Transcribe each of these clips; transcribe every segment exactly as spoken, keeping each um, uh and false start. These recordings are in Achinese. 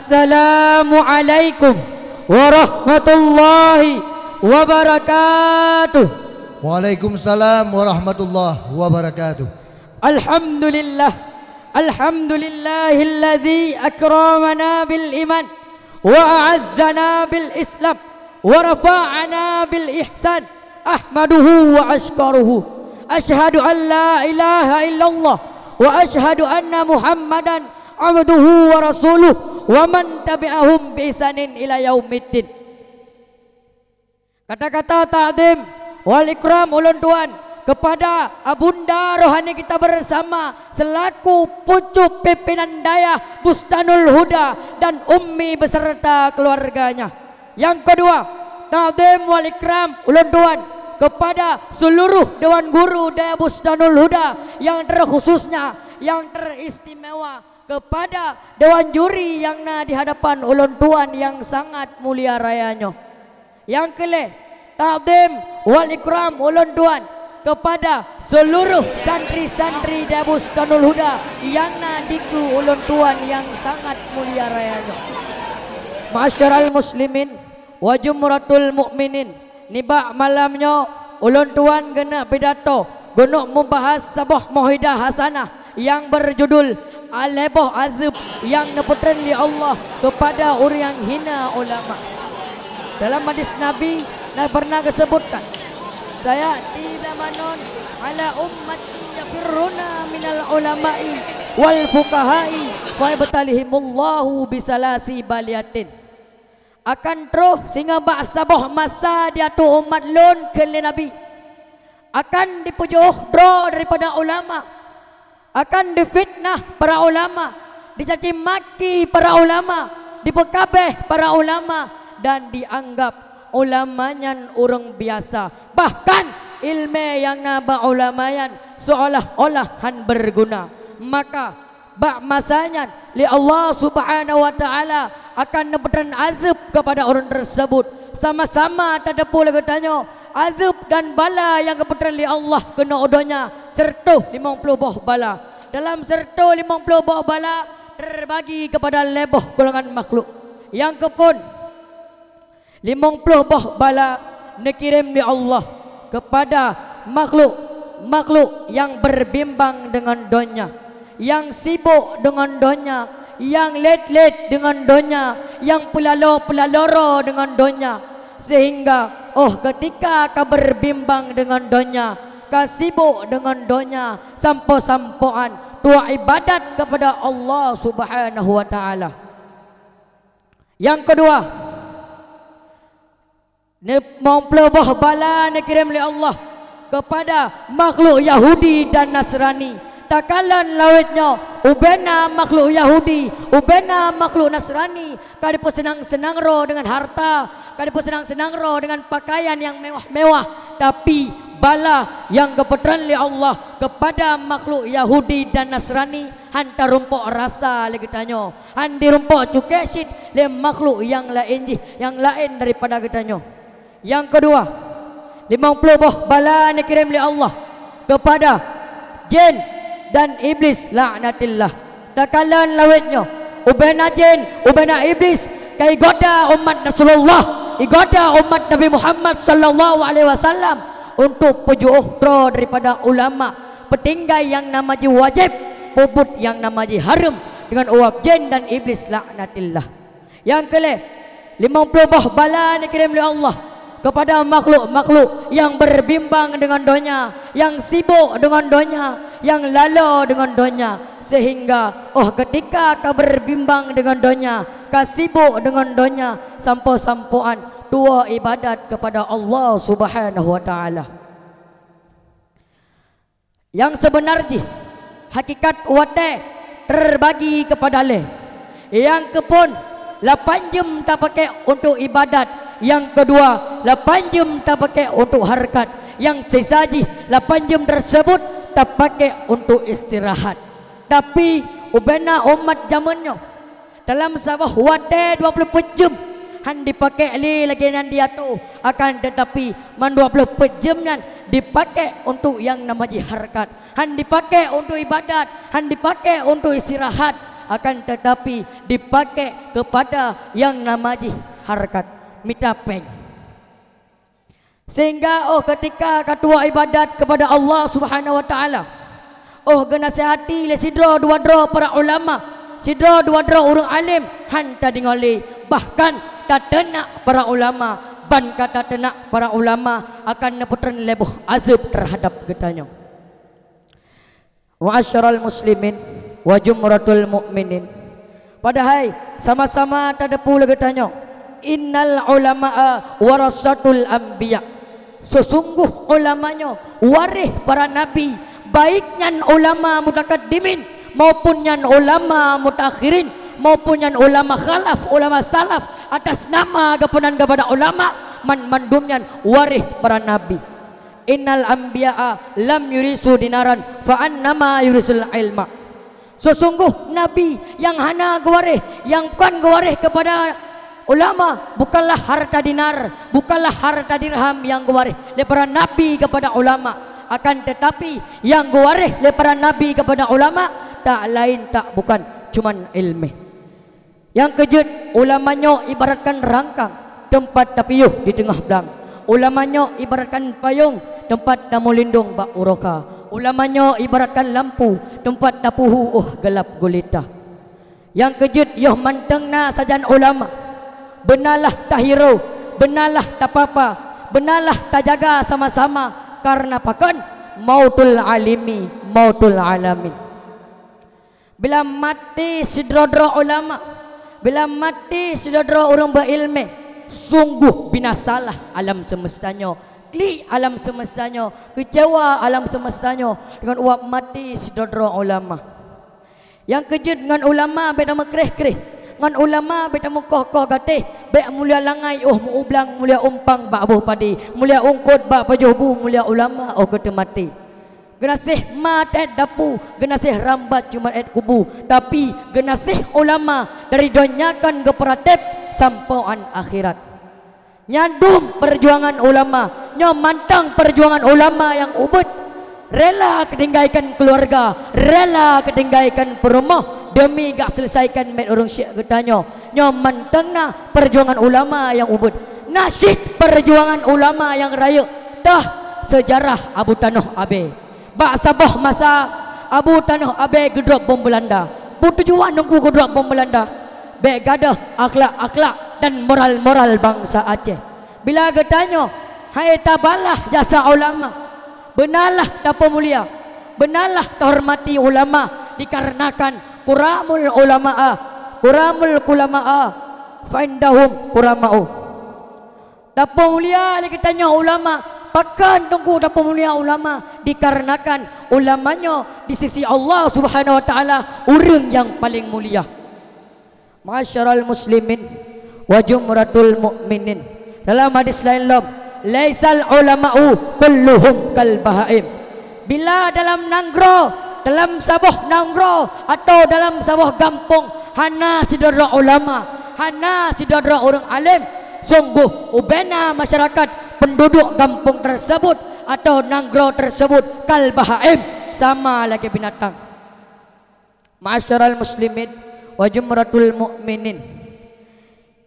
Assalamualaikum warahmatullahi wabarakatuh. Waalaikumsalam warahmatullahi wabarakatuh. Alhamdulillah. Alhamdulillahilladzi akramana bil iman wa a'azzana bil Islam wa rafa'ana bil ihsan. Ahmaduhu wa asykuruhu. Asyhadu an la ilaha illallah wa asyhadu anna Muhammadan abduhu wa rasuluh wa man tabi'ahum bi ihsanin ila yaumiddin. Kata-kata takzim wal ikram ulôn tuan kepada abunda rohani kita bersama selaku pucuk pimpinan dayah Bustanul Huda dan Ummi beserta keluarganya. Yang kedua, takzim wal ikram ulôn tuan kepada seluruh dewan guru dayah Bustanul Huda, yang terkhususnya, yang teristimewa kepada dewan juri yang na di hadapan ulôn tuan yang sangat mulia raya nyoe. Yang keulhèe, takzim wal ikram ulôn tuan kepada seluruh santri-santri dayah Bustanul Huda yang na dikeue ulôn tuan yang sangat mulia raya nyoe. Ma'asyiral muslimin wa jumratul mukminin, nibak malam nyoe ulôn tuan geuneuk pidato, geuneuk mubahas saboh mau'izah hasanah nyang beujudul Lhèe Boh Azeueb nyang Neupeutrön lé Allah keupada ureuëng nyang hina ulama. Dalam hadis Nabi na pernah geuseubutkan, "Saya'ti zamanun 'ala ummati yafirruna minal 'ulama'i wal fuqaha'i fa yabtalihimullahu bi salasi baliyatin." Akan troh singoh bak saboh masa di ateueh umat lôn, kheun lé Nabi, akan dipeujôh droe daripada ulama, akan difitnah para ulama, dicaci maki para ulama, dipeukabeh para ulama, dan dianggap ulama nyan ureuëng biasa. Bahkan iéleumé nyang na bak ulama nyan seolah-olah hán beuguna. Maka bak masa nyan, lé Allah Subhanahu wa Ta'ala akan neupeutrön azeueb keupada ureuëng teuseubut. Sama-sama tateupeue lé geutanyoe, azeueb dan bala nyang geupeutrön lé Allah keunoe u donya, sireutoh limong ploh boh bala. Dalam sireutoh limong ploh boh bala, teubagi keupada lhèe boh golongan makhluk. Nyang keuphôn, limong ploh boh bala neukirém lé Allah keupada makhluk-makhluk nyang beurbimbang deungon donya, nyang sibok deungon donya, nyang lét-lét deungon donya, nyang peulalo-peulalo droe deungon donya, seuhingga óh keutika ka beurbimbang deungon donya, ka sibok deungon donya, sampoe-sampoean tuwoe iébadat keupada Allah Subhanahu wa Ta'ala. Nyang keudua, limong ploh boh bala neukirém lé Allah keupada makhluk Yahudi dan Nasrani. Takalon lawét nyoe, ubena makhluk Yahudi, ubena makhluk Nasrani ka dipeuseunang-seunang droe deungon hareuta, ka dipeuseunang-seunang droe deungon peukayan nyang mewah-mewah, tapi bala nyang geupeutrön lé Allah keupada makhluk Yahudi dan Nasrani hán tarumpok rasa lé geutanyoe. Hán dirumpok cukék cit lé makhluk nyang laén jih, nyang laén daripada geutanyoe. Nyang keudua, limong ploh boh bala neukirém lé Allah keupada jén dan Iblih laknatillah. Takalon lawét nyoe, ubena jén, ubena Iblih ka igoda umat Rasulullah, igoda umat Nabi Muhammad sallallahu alaihi wasallam untuk peujôh droe daripada ulama, peutinggai nyang nama jih wajéb, peubuet nyang nama jih hareuem deungon uap jén dan Iblih laknatillah. Nyang keulhèe, limong ploh boh bala neukirém lé Allah keupada makhluk-makhluk nyang beurbimbang deungon donya, nyang sibok deungon donya, nyang lalo deungon donya, seuhingga óh keutika ka beurbimbang deungon donya, ka sibok deungon donya, sampoe-sampoean tuwoe iébadat keupada Allah Subhanahu wa Ta'ala. Nyang seubeuna jih, hakikat watée teubagi keupada lhée. Nyang keuphon, lapan jeuem tapakék untuk iébadat, nyang keudua, lapan jeuem tapakék untuk hareukat, nyang sisa jih, lapan jeuem teuseubut tapakék untuk istirahat. Tapi, ubena umat jamén nyoe, dalam saboh watée dua ploh peuet jeuem, hán dipakék lé lagée nyang diatoe. Akan teutapi, mandua ploh peuet jeuem nyan dipakék untuk nyang nama jih hareukat. Hán dipakék untuk iébadat, hán dipakék untuk istirahat. akan tetapi dipakai kepada yang nama jih harkat, mita péng. Sehingga óh ketika ka tuwoe ibadat kepada Allah Subhanahu wa Taala, óh geunasihati lé sidroe dua droe para ulama, sidroe dua droe ureuëng alim, han tadeungoe lé, bahkan tateunak para ulama, ban ka tateunak para ulama akan neupeutreun lé boh azeueb teuhadab geutanyoe. Ma'asyiral muslimin wa jumratul mu'minin. Padahai sama-sama tateupeue lé geutanyoe, innal ulama'a warasatul anbiya. Seusungguh ulama nyoe waréh para nabi, baik nyan ulama mutakaddimin maupun nyan ulama mutaakhirin, maupun nyan ulama khalaf, ulama salaf, atas nama geupeunan kepada ulama, man mandum nyan waréh para nabi. Innal anbiya'a lam yurisu dinaran, fa annama yurisul ilma. Seusungguh nabi nyang hana geuwaréh, nyang kon geuwaréh kepada ulama, bukanlah harta dinar, bukanlah harta dirham nyang geuwaréh lé para nabi kepada ulama. Akan tetapi, nyang geuwaréh lé para nabi kepada ulama, tak lain tak bukan, cuman ilmu. Nyang keujeuet, ulama nyoe ibaratkan rangkang, teumpat tapiôh di teungoh blang. Ulama nyoe ibaratkan payong, teumpat tameulindong bak uroe ka. Ulama nyoe ibaratkan lampu, teumpat tapeuhu óh galap gulita. Nyang keujeuet, yoh mantong na sajan ulama. Beunalah tahiro, beunalah tapapa, beunalah tajaga sama-sama, kareuna pakon? Mautul alimi, mautul alamin. Bila maté sidroe-droe ulama, bila maté sidroe-droe ureuëng beuilmu, sungguh binasalah alam seumeusta nyoe, klik alam seumeusta nyoe, keucewa alam seumeusta nyoe deungon uap maté sidroe-droe ulama. Nyang keujeuet, ngon ulama bék tameukreh-kreh, ngon ulama bék tameukoh-koh gatéh, bék mulia langai óh meu-ublang, mulia umpang bak boh padé, mulia ungkot bak pajoh bu, mulia ulama óh ka teumaté. Geunaséh ma teuet dapu, geunaséh rambat cuma teuet kubu, tapi geunaséh ulama dari donya kon geupeuratéb sampoe án akhirat. Nyan dum peujuangan ulama, nyoe mantong peujuangan ulama nyang ubit. Rela geutinggaikan keuluwarga, rela geutinggaikan peurumoh deumi gak seuleusaikakan miet ureuëng syik geutanyoe. Nyoe mantong na peujuangan ulama nyang ubit. Na cit peujuangan ulama nyang rayeuk, toh seujarah Abu Tanoh Abée. Bak saboh masa, Abu Tanoh Abée geudrop bom Beulanda. Peue tujuan Teungku geudrop bom Beulanda? Bék gadôh akhlak-akhlak dan moral-moral bansa Aceh. Bila geutanyoe, hai tabalah jasa ulama, beunalah tapeumulia, beunalah tahormati ulama, dikarenakan kuramul ulama'a, kuramul kulama'a, fa indahum kurama'u. Tapeumulia lé geutanyoe ulama. Pakon Teungku tapeumulia ulama? Dikarenakan ulama nyoe di sisi Allah Subhanahu wa Taala ureuëng nyang paleng mulia. Ma'asyiral muslimin wa jumratul mu'minin. Dalam hadis laén lom, "Laisal ulama'u kulluhum kal bahaim." Bila dalam nanggroe, dalam saboh nanggroe, atawa dalam saboh gampông hana sidroe-droe ulama, hana sidroe-droe ureuëng além, sungguh ubena masyarakat penduduk gampông tersebut atawa nanggroe tersebut kal bahaim, sama lagée binatang. Ma'asyiral muslimin wa jumratul mu'minin.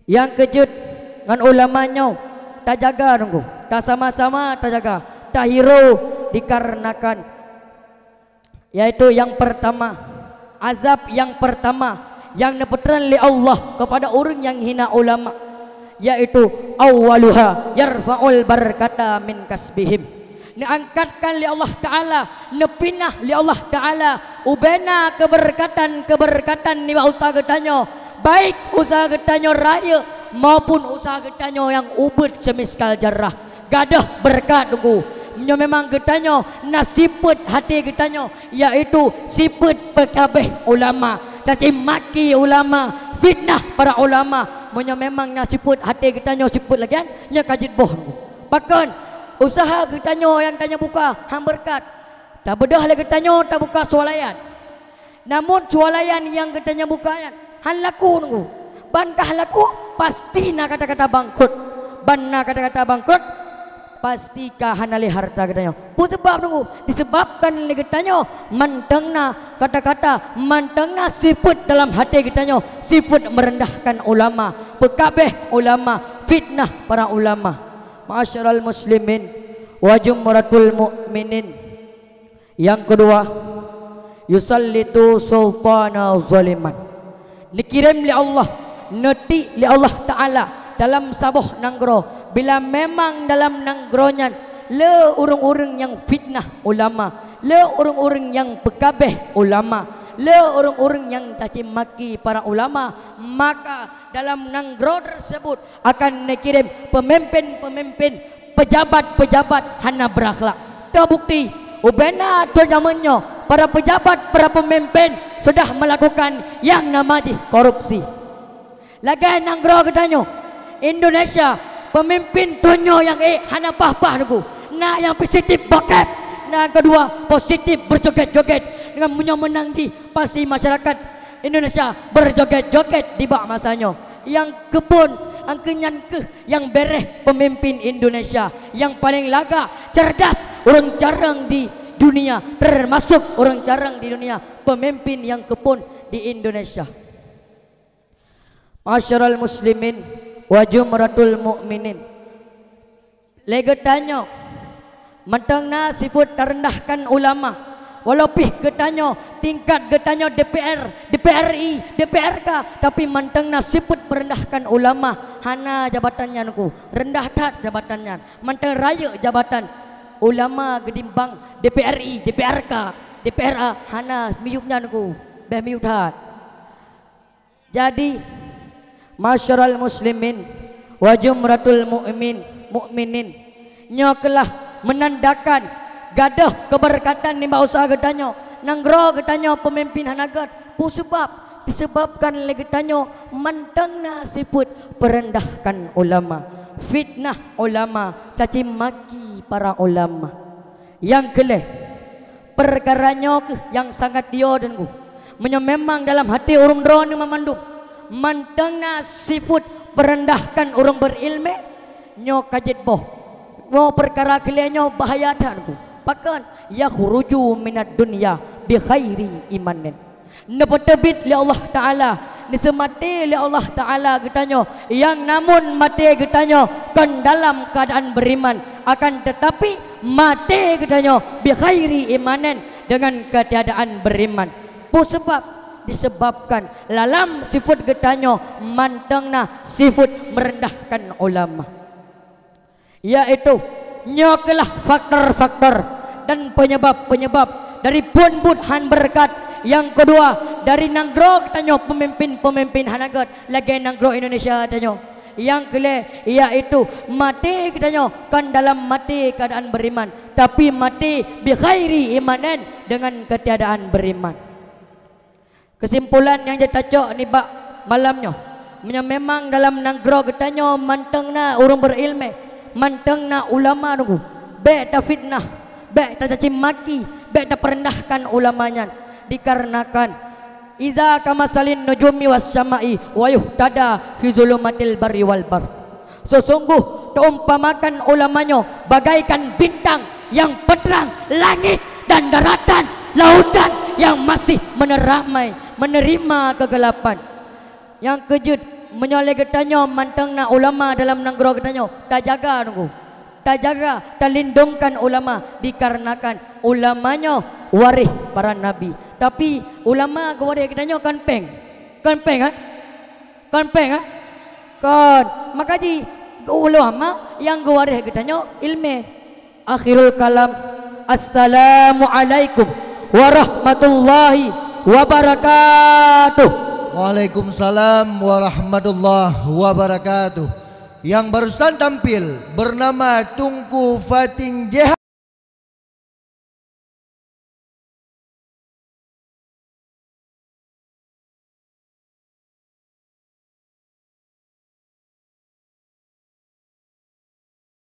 Nyang keujeuet, ngon ulama nyoe tajaga Teungku, tasama-sama tajaga, tahiro, dikarenakan, yaitu nyang pertama, azab nyang pertama nyang neupeutreun lé Allah kepada ureuëng nyang hina ulama, yaitu, "Awwaluha yarfa'ul barakata min kasbihim." Neuangkatkan lé Allah Taala, neupinah lé Allah Taala ubena keubeureukataan-keubeureukataan nibak useuha geutanyoe, baik useuha geutanyoe rayeuk maupun useuha geutanyoe nyang ubit seumiskal jarah. Gadôh beureukat Teungku. Meunyoe memang geutanyoe na sifeuet até geutanyoe, yaitu sifeuet peukabeh ulama, caci maki ulama, fitnah para ulama. Meunyoe memang na sifeuet até geutanyoe sifeuet lagée nyan, nyoe ka jeuet boh Teungku. Pakon? Useuha geutanyoe nyang tanyoe buka han beureukat. Tabeudôh lé geutanyoe tabuka swalayan. Namun swalayan nyang geutanyoe buka nyan han laku Teungku. Ban ka laku, pasti na kata-kata bangkrot. Ban na kata-kata bangkrot, pasti ka hana lé hareuta geutanyoe. Peue sabab teungku? Disebabkan lé geutanyoe mantong na kata-kata, mantong na sifeuet dalam até geutanyoe, sifeuet meurendahkan ulama, peukabeh ulama, fitnah para ulama. Ma'asyiral muslimin wa jumratul mu'minin. Nyang keudua, yusallitu sultana zaliman. Neukirém lé Allah, neutiek lé Allah Ta'ala dalam saboh nanggroe. Bila memang dalam nanggroe nyan le ureuëng-ureuëng nyang fitnah ulama, le ureuëng-ureuëng nyang peukabeh ulama, le ureuëng-ureuëng nyang caci maki para ulama, maka dalam nanggroe tersebut akan neukirém pemimpin-pemimpin, pejabat-pejabat hana berakhlak. Teubukti, ubena thon jameun nyoe, para pejabat, para pemimpin sudah melakukan yang nama jih korupsi. Lagée nanggroe geutanyoe, Indonesia, pemimpin thon nyoe nyang ék hana paih-paih teungku. Na nyang positif bokep, na keudua positif berjoget-joget. Dengan meunyoe meunang jih, pasti masyarakat Indonesia berjoget-joget di bak masa nyoe. Nyang keuphon, angkeu nyan keuh nyang béréh pemimpin Indonesia, nyang paléng lagak, cerdas, ureuëng carông di dunia, termasuk ureuëng carông di dunia, pemimpin nyang keuphon di Indonesia. Ma'asyiral muslimin wa jumratul mu'minin. Lé geutanyoe, mantong na sifeuet tarendahkan ulama. Walau pih geutanyoe, tingkat geutanyoe D P R, D P R I, D P R K, tapi mantong na sifeuet meurendahkan ulama. Hana jabatan nyan ku, rendah that jabatan nyan. Mantong rayeuk jabatan ulama geutimbang D P R I, D P R K, D P R A, hana miyueb nyan ku, béh miyueb that. Jadi, ma'asyiral muslimin wa jumratul mu'min, mukminin, nyoe keulah meunandakan gadôh keubeureukat nibak useuha geutanyoe. Nanggroe geutanyoe peumimpin hana gét. Peue sabab? Disebabkan lé geutanyoe mantong na sifeuet peurendahkan ulama, fitnah ulama, caci maki para ulama. Nyang keu lhée, peukara nyoe kheueh nyang sangat yo deungon. Meunyoe memang dalam até ureuëng droeneuh mandum mantong na sifeuet peurendahkan ureuëng beurilmé, nyoe ka jeuet boh. Nyoe peukara keu lhée nyoe bahaya that deungon. Pakon? Yakhruju minad dunya bi ghairi imanin. Neupeuteubiet lé Allah Ta'ala, neuseumaté lé Allah Ta'ala geutanyoe, nyang namun maté geutanyoe kon dalam keuadaan beuriman, akan teutapi maté geutanyoe bi ghairi imanin, deungon keutiadaan beuriman. Peue sabab? Disebabkan lam sifeuet geutanyoe mantong na sifeuet meurendahkan ulama. Yaitu, nyoe keulah faktor-faktor dan peunyeubab-peunyeubab dari phon buet han beureukat. Nyang keudua, dari nanggroe geutanyoe peumimpin-peumimpin hana gét, lagée nanggroe Indonesia tanyoe. Nyang keu lhée, yaitu maté geutanyoe kon dalam maté keuadaan beuriman, tapi maté bi ghairi imanin, deungon keutiadaan beuriman. Keusimpulan nyang jeuet tacok nibak malam nyoe, meunyoe memang dalam nanggroe geutanyoe mantong na ureuëng beurilmé, mantong na ulama deungon, bék tafitnah, bék tacaci maki, bék tapeurendahkan ulama nyan. Dikarenakan, "Iza kamasalin nujumi was sama'i wa yuhtada fi zulumatil barri wal bahr." Sesungguh teuumpamakan ulama nyoe bagaikan bintang nyang peutrang langét dan daratan, lautan nyang masih meuneramai, meuneurima keugelapan. Nyang keu jeuet, meunyoe lé geutanyoe mantong na ulama dalam nanggroe geutanyoe, tajaga deungon. Tajaga, talindongkan ulama, dikarenakan ulama nyoe waréh para nabi. Tapi, ulama geuwaréh geutanyoe kon péng. Kon péng, kan? Kon péng, kan? Kon. Maka jih, ulama nyang geuwaréh geutanyoe iéleumé. Akhirul kalam. Assalamualaikum warahmatullahi wabarakatuh. Waalaikumsalam warahmatullahi wabarakatuh. Yang barusan tampil bernama Teungku Fatin J H.